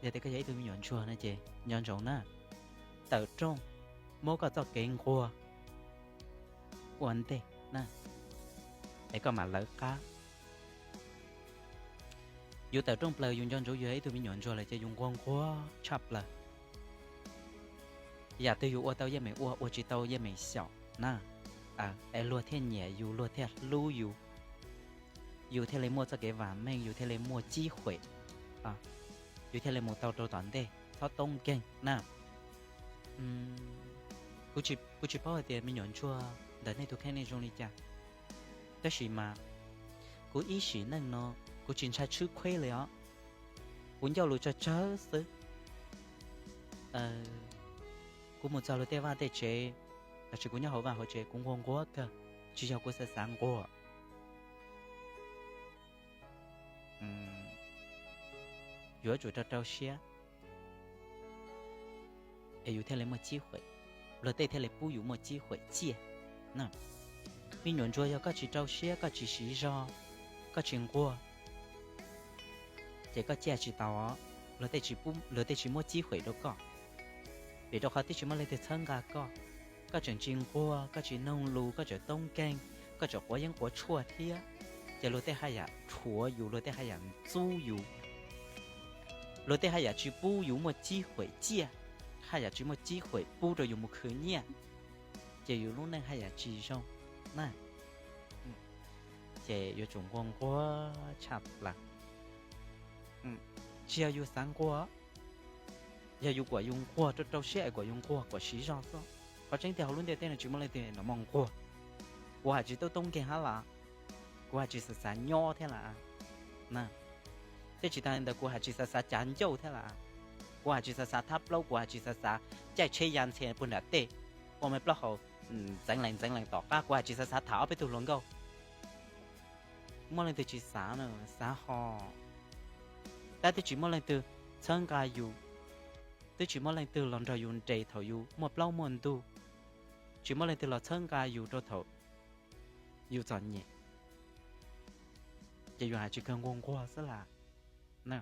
Yog tias koj yog ib tug me nyuam ntsuag no ces nco ntsoov na, tawm rooj muab koj txoj kev nquag ua ntej na, es koj mam lawv qab. Yus tawm rooj plaws yus nco ntsoov yus yog ib tug me nyuam ntsuag lawm ces yus nquag nquag tshaj plaws. Yam twg yus ua tau yeej meem ua, ua tsis tau yeej meem xyaum na, es luag thiaj nyiam yus, luag thiaj hlub yus, yus thiaj li muaj txoj kev vam meej, yus thiaj li muaj cib huem, yus thiaj li mus tau rau tom ntej, txhob toob nkeeg na. Kuv tsis paub hais tias me nyuam ntsuag ntawm nej tus kheej nej zoo li cas, tab sis mas kuv ib sim neej no kuv tsis ntshai tshwb khueb li os. Kuv ncauj lus tsawg tsawg xwb. Kuv mus txog luag tej vaj tej tsev, los sis kuv nyob hauv vaj hauv tsev kuv nquag nquag kawg, tsis yog kuv xav xav nquag. Yuav tsum rau rau siab es yus thiaj li muaj cib huem, luag tej thiaj li pub yus muaj cib huem ciaj. Me nyuam ntsuag yog koj tsis rau siab, koj tsis siv zog, koj tsis nquag, ces koj ciaj tsis tau, luag tej tsis muab cib huem rau koj. Vim rau qhov twb tsis muaj leej twg txhawb nqa koj, koj tseem tsis nquag, koj tsis noog lus, koj tseem toob nkeeg, koj tseem quav yeeb quav tshuaj thiab, ces luag tej haj yam rhuav yus, luag tej haj yam ntxub yus, luag tej haj yam tsis pub yus muaj cib huem ciaj, haj yam tsis muaj cib huem pub rau yus mus khwv nyiaj, ces yus lub neej haj yam tsis zoo na. Ces yuav tsum nquag nquag tshaj plaws. Tsis yog yus xav nquag, yog yus kom yus nquag rau rau siab es kom yus nquag kom siv zog xwb. Qhov tseeb tiag hauv lub ntiaj teb no tsis muaj leej twg noj mov nquag. Kuv haj tsis tub toob nkeeg hab las, kuv haj tsis xav xav nyob thiab las, thiab tsis tas li ntawd kuv haj tsis xav xav cav ncauj thiab las, kuv haj tsis xav xav thab plaub, kuv haj tsis xav xav caij tsheb ya ntxhe puag nram tej, ua me plaub hau ntxeev lees ntxeev lees tom qab, kuv haj tsis xav xav tham ob peb tug hluas nkauj. Muaj leej twg tsis xav na, xav ho. Tab twb tsis muaj leej twg txhawb nqa yus, twb tsis muaj leej twg los nrog yus nres thaum yus muaj plaub muaj ntug, tsis muaj leej twg los txhawb nqa yus rau thaum yus txom nyem, ces yus haj tsis kawg nquag nquag xwb las na.